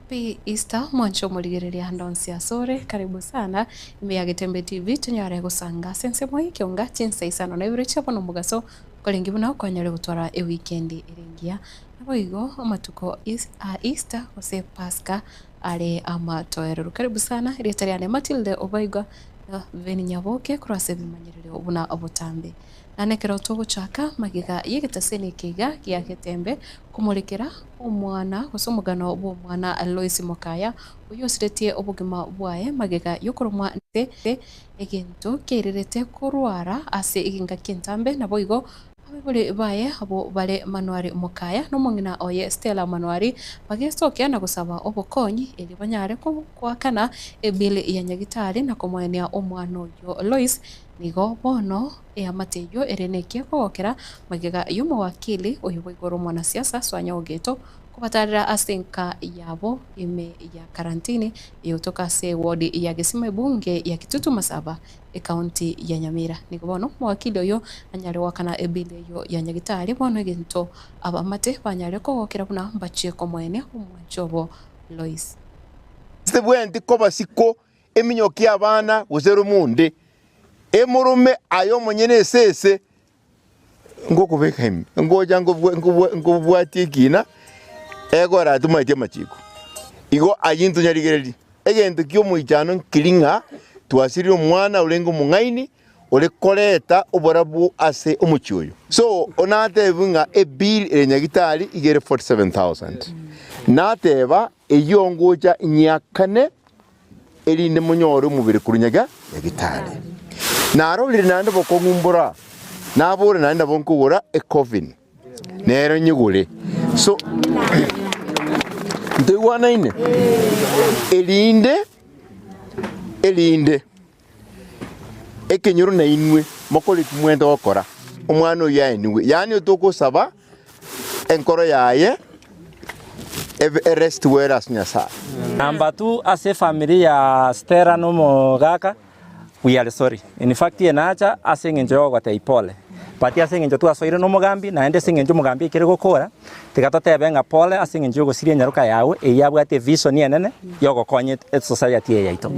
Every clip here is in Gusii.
Happy Easter mwanche omorigereria ande onsi asore karibu sana ime ya Getembe TV tonyare gosanga ase ensemo ye ekeonga chinsa isano na ibere chia bono omogaso korenge buna okonyare gotwara eweekend ere engiya naboigo amatuko a Easter gose Pasaka are amatoereru karibu sana erieta riane Matilde Obaigwa na Veni Nyaboke korwa ase ebimanyererio buna obotambe. Na nekero togochaka magega y'egetaseni eke iga gia Getembe komorekera omwana gose omogano bw'omwana Loisi Mokaya oyio osiretie obogima bwaye magega y'okoromwa nse egento kiairerete korwara ase egengaki entambe naboigo abaibori baye abwo bare Manuari Mokaya nomong'ina oye Stella Manuari bagesokia na gosaba obokonyi erio banyare koakana ebill ya nyagitari na komoenia omwana oyio Lois Nigo bono eamate eyio ere nekia kogokera magega y'omowakili oyo bwa igoro omwanasiasa Swanya Ogeto kobatarera ase enka yabo ime ya karantini eyotoka ase eward ya Gesima ebunge ya Kitutu Masaba ekaunti ya Nyamira. Nigo bono omowakili oyo anyare goakana ebill eyio ya nyagitari bono egento abamate banyare kogokera buna mbachie komoenia omwanchi obo Lois. Tibwenti koba siko Eminyoki y'abana gose erumunde, emorome aye omonyene esese, ngokobeka ime, ngocha nkobwatia ekina, egora atomaeti amachiko. Igo ayio ntonyarigererie, egento kia omoichano nkeri ng'a twasirire omwana orenge omong'aini, ore koreta oborabu ase omochie oyo. So natebiwe ng'a ebill ere nyagitari iga ere 47,000. Nateba eyio ngocha nyiakane erinde monyore omobere korwa nyaga nyagitari. Narorire naende bokong'u mbora, nabore naende nabo nkogora ecoffin, nero nyegore. So ntoigwanaine? Erinde, erinde ekenyoro nainwe mokore eki mwente gokora, omwana oyio aenigwe. Yaani otogosaba enkoro yaye ebe erest well ase Nyasaye. Number two ase efamiri ya Stella na omogaka we are sorry. In fact enacha ase eng'encho ya ogotebia pole but ase eng'encho twasoire na omogambi naende ase eng'encho omogambi aikire gokora tiga totebe ng'a pole ase eng'encho ya ogosiria enyaroka yago eyio abwate evision enene ya ogokonya esociety eye yaito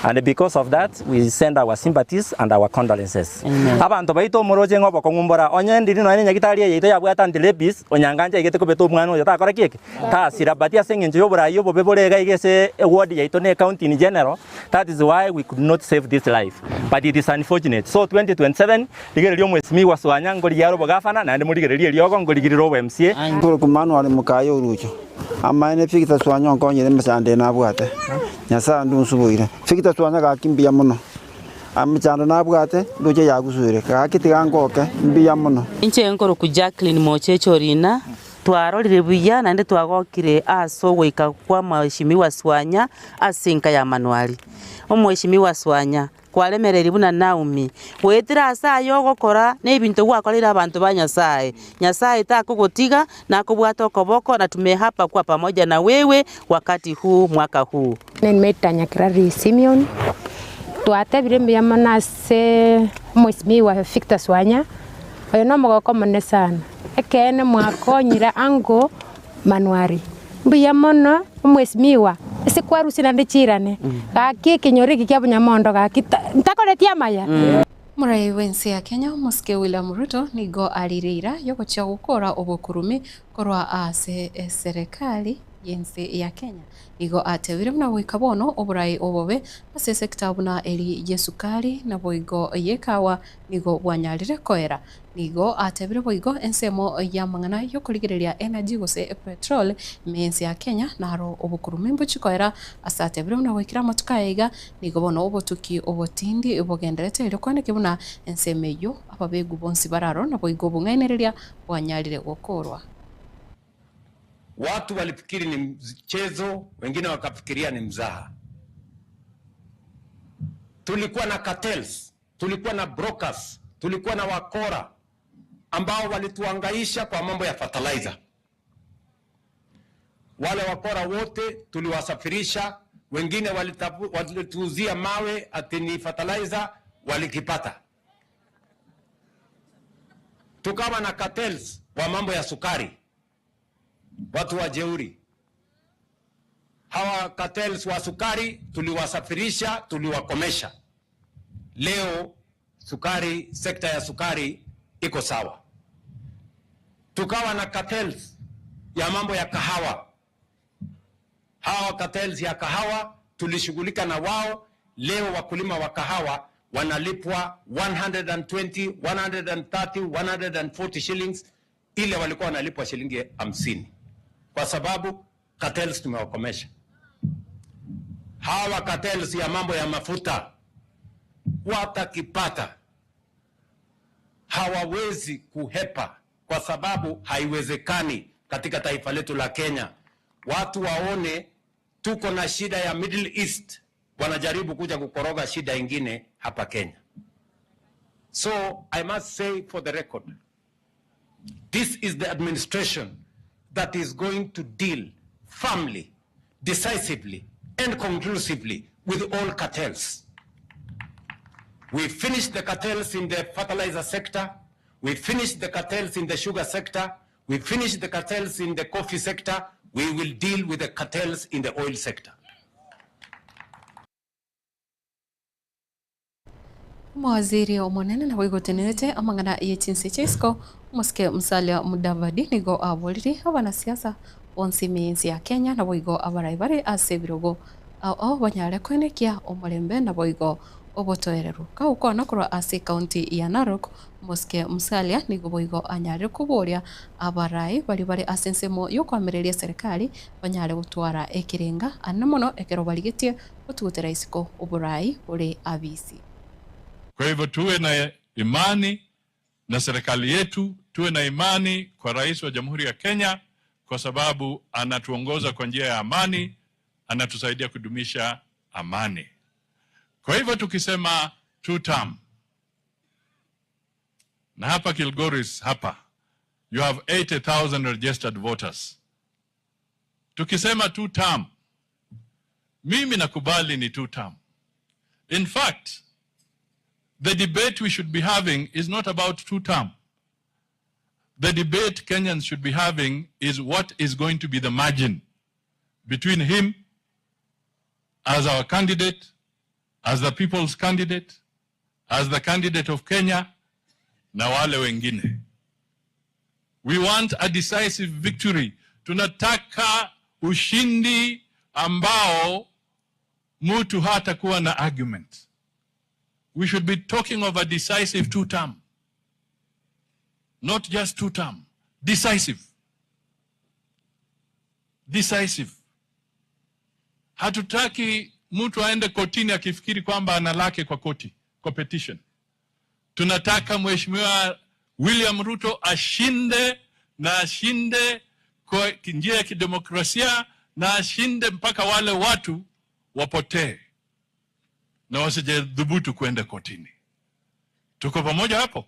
and because of that we send our sympathies and our condolences. Abanto baito omoroche ng'a obokong'u mbora onye ndiri nonya ne nyagitari eye yaito yabwate anti rabies onyangancha aigete kobeta omwana oyo takora ki eke? Tasira but ase eng'encho ya oborai obobe bore iga iga ase eward yaito na ecounty in general that is why we could not save this life but it is unfortunate so 2027 rigereria omwesimigwa Swanya ngorigia are obogafana naende morigererie eriogo ngorigirire obo MCA. Nkorokwa Manuel mokaye orucho. Amaene Victor Swanya onkonyire emechando eye nabwate. Nyasae onde onsuboire. Victor Swanya gaki mbuya mono. Emechando nabwate ndoche yagusuire. Gaki tiga ngoke mbuya mono. Inche nkorokwa Jacqueline Mocheche Orina, twarorire buya naende twagokire ase ogoika kwa Mheshimiwa Swanya ase enka ya Manuari. Omheshimiwa Swanya, kwaremereiri buna Naomi, goetera ase aya ogokora na ebinto gwakoreire abanto ba Nyasae. Nyasae takogotiga, nakobwate okoboko na tumehapa kuwa pamoja na wewe wakati huu mwaka huu. Nimeta Nyakirari Simeon, twatebire mbuya mono ase omwesimigwa Victor Swanya, oyo na omogoko omonene sana, ekeene mwakonyire ango Manuari, mbuya mono omwesimigwa ase kwarusia naende chirane, gaki ekenyoro eke kia Bonyamondo gaki ta ntakoreti amaya. Omorai bw'ense ya Kenya omosike William Ruto nigo arire eira y'ogochia gokora obokurumi korwa ase eserekari y'ense ya Kenya. Nigo atebire buna goika bono oborai obobe ase esekta buna eri y'esukari naboigo y'ekawa nigo bwanyarire koera. Nigo atebire boigo ensemo y'amang'ana y'okorigereria energy gose petrol ime y'ense ya Kenya naro obokurumi mbochie koera ase atebire buna goikera amatuko aya iga nigo bono obotuki obotindi bogenderete erio kwaneke buna ensemo eyio ababegu bonsi bararo naboigo obong'ainereria bwanyarire gokorwa. Watu walifikiri ni mchezo, wengine wakafikiria ni mzaha. Tulikuwa na cartels, tulikuwa na brokers, tulikuwa na wakora ambao walituangaisha kwa mambo ya fertilizer. Wale wakora wote tuliwasafirisha, wengine walituuzia mawe ati ni fertilizer, walikipata. Tukawa na cartels wa mambo ya sukari, watu wa jeuri. Hawa cartels wa sukari tuliwasafirisha, tuliwakomesha. Leo sukari, sekta ya sukari iko sawa. Tukawa na cartels ya mambo ya kahawa. Hawa cartels ya kahawa tulishughulika na wao. Leo wakulima wa kahawa wanalipwa 120, 130, 140 shillings, ile walikuwa wanalipwa shilingi 50, kwa sababu cartels tumewakomesha. Hawa cartels ya mambo ya mafuta watakipata, hawawezi kuhepa, kwa sababu haiwezekani katika taifa letu la Kenya watu waone tuko na shida ya Middle East, wanajaribu kuja kukoroga shida ingine hapa Kenya. So I must say for the record, this is the administration that is going to deal firmly, decisively and conclusively with all cartels. We finished the cartels in the fertilizer sector. We finished the cartels in the sugar sector. We finished the cartels in the coffee sector. We will deal with the cartels in the oil sector. Omowaziri omonene naboigo otenerete amang'ana ye chinse chia isiko, omosike Musalia Mudavadi nigo aboririe abanasiasa bonsi ime y'ense ya Kenya naboigo abarai bare ase ebirogo ao ao banyare koenekia omorembe naboigo obotoereru. Kagokwana korwa ase ecounty ya Narok, omosike Musalia nigo boigo anyarire koboria abarai baria bare ase ensemo yokoamereria eserekari banyare gotwara ekerenga anene mono ekero barigetie gotugutera isiko oborai bore abisi. Kwa hivyo tuwe na imani na serikali yetu, tuwe na imani kwa rais wa Jamhuri ya Kenya kwa sababu anatuongoza kwa njia ya amani, anatusaidia kudumisha amani. Kwa hivyo tukisema two term, na hapa Kilgoris hapa you have 80,000 registered voters. Tukisema two term, mimi nakubali ni two term. In fact, the debate we should be having is not about two term. The debate Kenyans should be having is what is going to be the margin between him as our candidate, as the people's candidate, as the candidate of Kenya, na wale wengine. We want a decisive victory. Tunataka ushindi ambao mtu hatakuwa na argument. We should be talking of a decisive two-term. Not just two-term. Decisive. Decisive. Hatutaki mtu aende kotini akifikiri kwamba ana lake kwa koti, kwa petition. Tunataka Mheshimiwa William Ruto ashinde na ashinde kwa njia ya kidemokrasia na ashinde mpaka wale watu wapotee na wasijadhubutu kwenda kotini. Tuko pamoja hapo?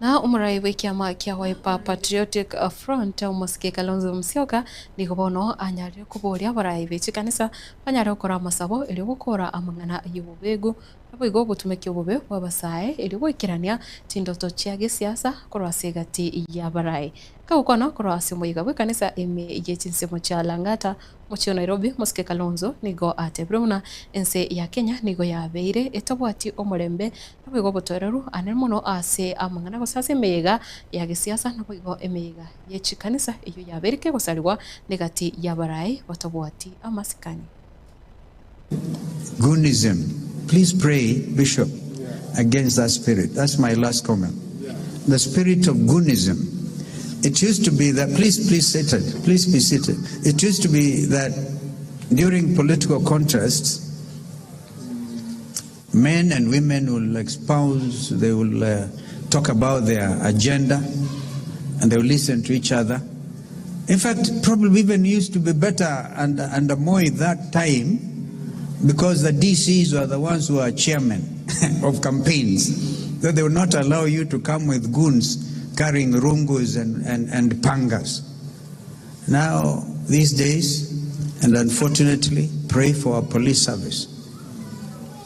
Na omorai bw'ekiama kia Wiper Patriotic Front omosike Kalonzo Musyoka nigo bono anyarire koboria abarai be chikanisa banyare gokora amasabo erio gokora amang'ana y'obobegu naboigo obotumeki obobe bwa abasae erio goikerania chindoto chia gesiasa korwa ase egati ya abarai. Kagokwana korwa ase omoyega bw'ekanisa ime ye chinsemo chia Lang'ata omochie o Nairobi omosike Kalonzo nigo atebire buna ense ya Kenya nigo yabeire etabwati omorembe naboigo obotoereru anene mono ase amang'ana gose ase emeyega ya gesiasa naboigo emeyega ye chikanisa eywo yabeire kegosarigwa negati y'abarai batabwati amasikani. Goonism. Please pray, Bishop, against that spirit. That's my last comment. The spirit of Goonism. It used to be that, please, please sit it. Please be seated. It used to be that during political contests, men and women will espouse, they will talk about their agenda, and they will listen to each other. In fact, probably even used to be better under Moi that time, because the DCs were the ones who were chairmen of campaigns. So they would not allow you to come with goons carrying rungus and pangas. Now, these days, and unfortunately, pray for our police service.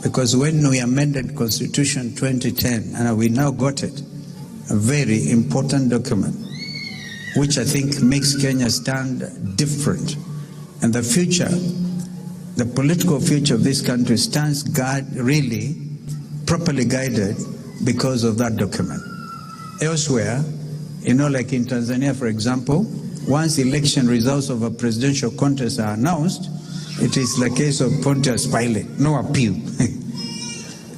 Because when we amended Constitution 2010, and we now got it, a very important document, which I think makes Kenya stand different. And the future, the political future of this country stands guard, really properly guided because of that document. Elsewhere, you know, like in Tanzania, for example, once election results of a presidential contest are announced, it is the case of Pontius Pilate, no appeal.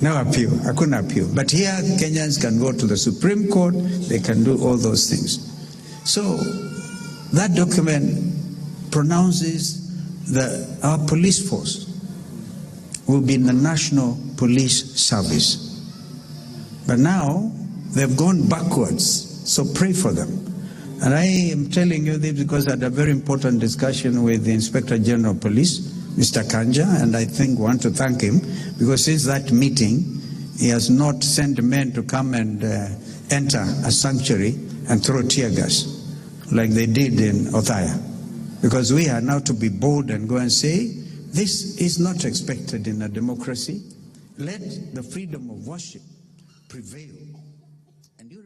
no appeal, I couldn't appeal. But here, Kenyans can go to the Supreme Court, they can do all those things. So that document pronounces that our police force will be in the National Police Service. But now they've gone backwards, so pray for them. And I am telling you this because I had a very important discussion with the Inspector General of Police, Mr. Kanja, and I think want to thank him because since that meeting, he has not sent men to come and enter a sanctuary and throw tear gas like they did in Othaya. Because we are now to be bold and go and say, this is not expected in a democracy. Let the freedom of worship prevail. And you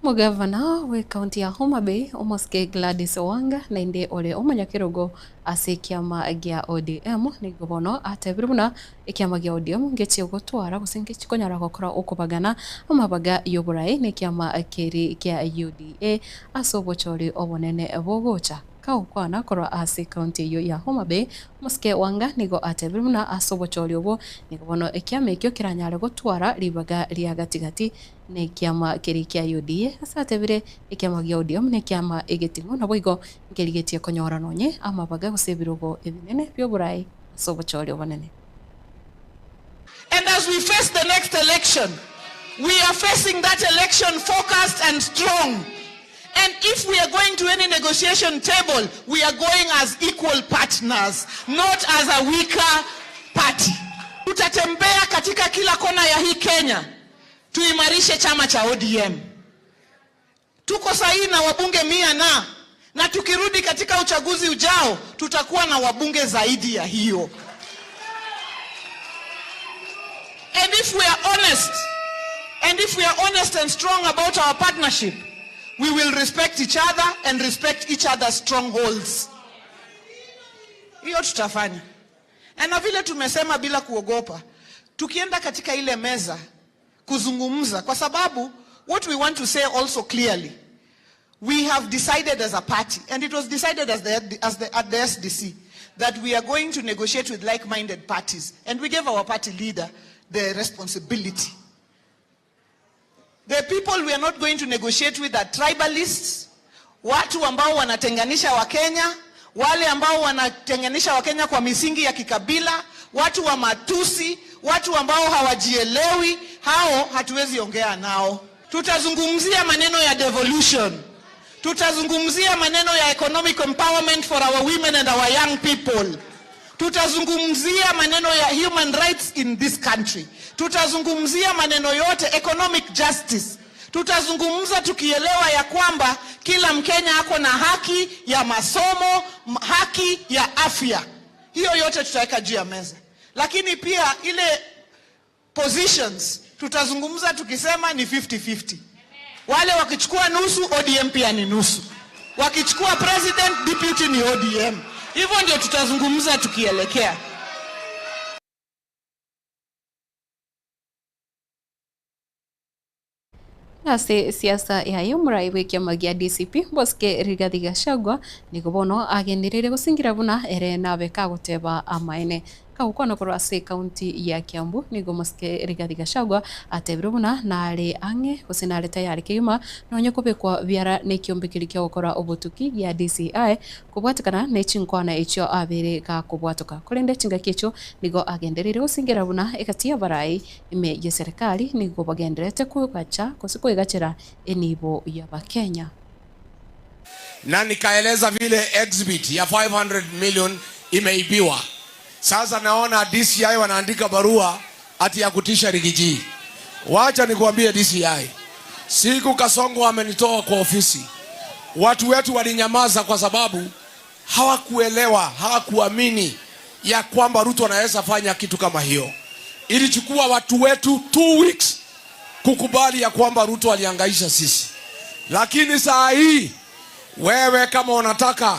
Omogavana bw'ecounty ya Homa Bay, Omosike Gladys Wanga, naende ore omonyakerogo ase ekiama gia ODM, nigo bono atebire buna ekiama gia ODM ngechie gotwara gose ngechi konyara gokora okobagana amabaga y'oborai na ekiama keri kia UDA ase obochori obonene bogocha. Kagokwana korwa ase ecounty eyio ya Homa Bay, Omosike Wanga nigo atebire buna ase obochori obwo nigo bono ekiama ekio keranyare gotwara ribaga ria gatigati na ekiama keri kia UDA. Ase atebire ekiama gia ODM na ekiama egeting'u naboigo nkerigetie konyora nonye amabaga gose ebirogo ebinene bia oborai ase obochori obonene. And as we face the next election, we are facing that election focused and strong. And if we are going to any negotiation table, we are going as equal partners, not as a weaker party. Tutatembea katika kila kona ya hii Kenya, tuimarishe chama cha ODM. Tuko sahihi na wabunge 100 na tukirudi katika uchaguzi ujao tutakuwa na wabunge zaidi ya hiyo. And if we are honest, and if we are honest and strong about our partnership, we will respect each other and respect each other's strongholds. Hiyo tutafanya. Na vile tumesema bila kuogopa, tukienda katika ile meza kuzungumza, kwa sababu what we want to say also clearly, we have decided as a party, and it was decided at the SDC, that we are going to negotiate with like-minded parties. And we gave our party leader the responsibility. The people we are not going to negotiate with are tribalists, watu ambao wanatenganisha Wakenya, wale ambao wanatenganisha Wakenya kwa misingi ya kikabila, watu wa matusi, watu ambao hawajielewi, hao hatuwezi ongea nao. Tutazungumzia maneno ya devolution. Tutazungumzia maneno ya economic empowerment for our women and our young people. Tutazungumzia maneno ya human rights in this country. Tutazungumzia maneno yote economic justice. Tutazungumza tukielewa ya kwamba kila Mkenya ako na haki ya masomo, haki ya afya. Hiyo yote tutaweka juu ya meza. Lakini pia ile positions tutazungumza tukisema ni 50-50. Wale wakichukua nusu, ODM pia ni nusu. Wakichukua president, deputy ni ODM. Hivyo ndio tutazungumza tukielekea. Ase siasa yaye omorai bwa ekiama gia DCP Bosque Rigathi Gachagua nigo bono agendereire gosingira buna ere nabe kagoteba amaene. Kagokwana korwa ase county ya Kiambu nigo Mosike Rigathi Gachagua atebire buna nare ang'e gose nare tayari kegima nonye kobekwa biara na ekiombekeri kia gokora obotuki gia DCI kobwatekana na echinkwana echio abere gakobwatoka. Korende chingaki echio nigo agendereire gosingira buna egati ya barai ime ya serikali nigo bagenderete kogacha gose koegachera enibo ya Bakenya. Na nikaeleza vile exhibit ya 500 million imeibiwa. Sasa naona DCI wanaandika barua ati ya kutisha Riggy G. Wacha nikuambie DCI, siku Kasongo amenitoa kwa ofisi, watu wetu walinyamaza kwa sababu hawakuelewa, hawakuamini ya kwamba Ruto anaweza fanya kitu kama hiyo. Ilichukua watu wetu 2 weeks kukubali ya kwamba Ruto alihangaisha sisi. Lakini saa hii wewe kama unataka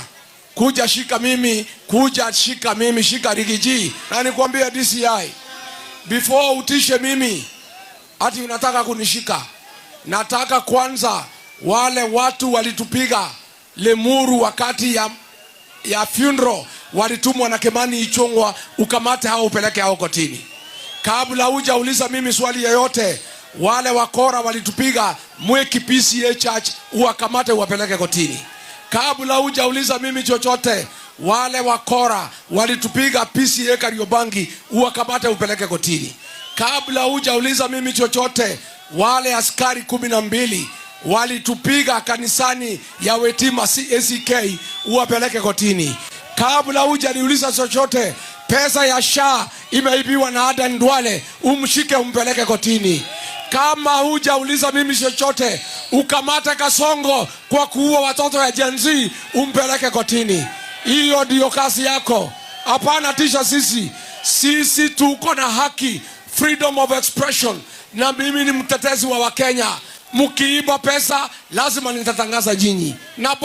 kuja shika mimi, kuja shika mimi, shika Riggy G. Na nikwambia DCI, before utishe mimi ati unataka kunishika, nataka kwanza wale watu walitupiga Limuru wakati ya funeral walitumwa na Kimani Ichung'wa, ukamate hao upeleke hao kotini. Kabla hujauliza mimi swali yoyote, wale wakora walitupiga Mwiki PCEA Church uwakamate uwapeleke kotini. Kabla hujauliza mimi chochote, wale wakora walitupiga PCEA Kariobangi uwakamate upeleke kotini. Kabla hujauliza mimi chochote, wale askari 12 walitupiga kanisani ya Wetima CACK uwapeleke kotini. Kabla hujaniuliza chochote, pesa ya SHA imeibiwa na Aden Duale, umshike umpeleke kotini. Kama hujauliza mimi chochote, ukamate Kasongo kwa kuua watoto ya Gen Z, umpeleke kotini. Hiyo ndiyo kazi yako. Hapana tisha sisi. Sisi tuko na haki, freedom of expression, na mimi ni mtetezi wa Wakenya. Mkiiba pesa lazima nitatangaza nyinyi, na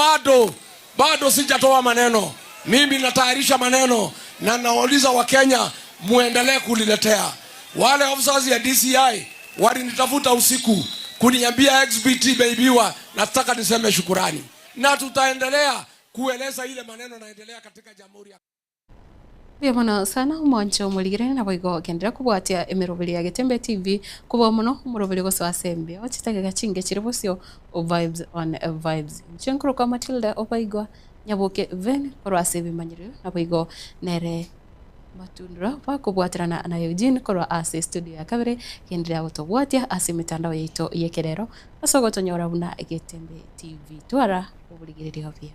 bado sijatoa maneno. Mimi natayarisha maneno na nauliza Wakenya muendelee kuliletea. Wale officers ya DCI walinitafuta usiku kuniambia XBT imeibiwa. Nataka niseme shukurani, na tutaendelea kueleza ile maneno naendelea katika jamhuri ya Mbuya mono sana omwancho omorigere naboigo genderera kobwatia emeroberi ya Getembe TV kobua mono omoroberi gosoa ase embeo chitageka chinge chire bosio o Vibes on Vibes. Inche nkorokwa Matilda obaigwa nyaboke Ven korwa ase ebimanyererio naboigo nere Matundura bakobwaterana na Eugene korwa ase estudio ya kabere genderera gotobwatia ase emetandao yaito y'ekerero ase ogotonyora buna Getembe TV. Twara oborigereria obuya.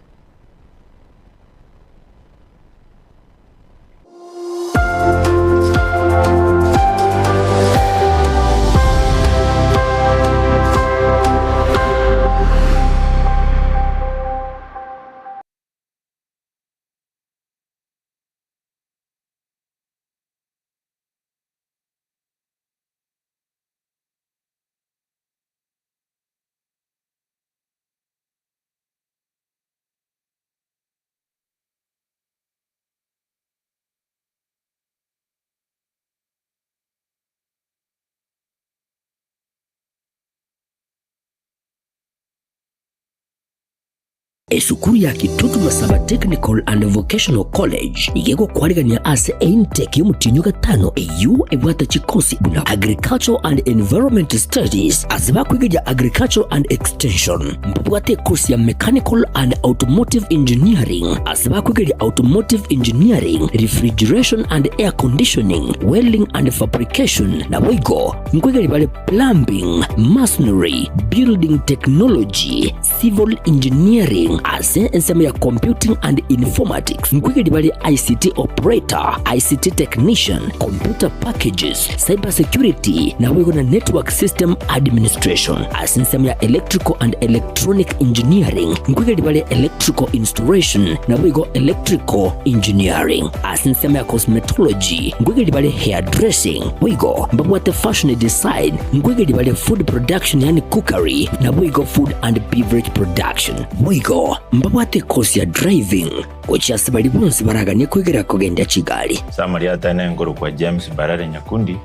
Esukuru ya Kitutu Masaba Technical and Vocational College iga egokwarigania ase eintake y'omotienyi o gatano eyio ebwate chikosi buna Agricultural and Environment Studies ase bakwegeria Agricultural and Extension. Mbabwate ekosi ya Mechanical and Automotive Engineering ase bakwegeria Automotive Engineering, Refrigeration and Air Conditioning, Welding and Fabrication naboigo nkwegeria bare Plumbing, Masonry, Building Technology, Civil Engineering ase ensemo ya Computing and Informatics nkoigeria bare ICT Operator, ICT Technician, Computer Packages, Cyber Security naboigo na Network System Administration. Ase ensemo ya Electrical and Electronic Engineering nkoigeria bare Electrical Installation naboigo Electrical Engineering. Ase ensemo ya Cosmetology nkoigeria bare Hairdressing boigo mbabwate Fashion Design nkoigeria bare Food Production yaani Cookery naboigo Food and Beverage Production. Boigo mbabwate ekosi ya Driving gochia ase baria bonsi baraganie koigera kogendia chigari. Samaria Atene nkorokwa James Mbarare Nyakundi,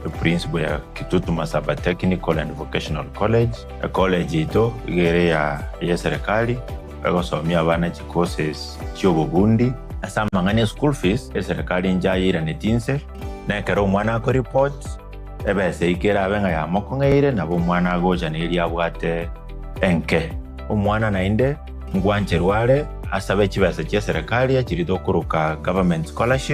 eprinciple ya Kitutu Masaba Technical and Vocational College. Ecollege yaito iga ere ya eserekari, egosomia abana chicourses chiobobundi. Ase amang'ana eschool fees, eserekari inche ayeiraneti inse, na ekero omwana akoreport, ebesa eyio kerabe ng'a yamokong'eire, nabo omwana agocha na eria abwate enke. Omwana naende ngwancherwa are asabe chibesa chia eserekari, chiria tokoroka government scholarship.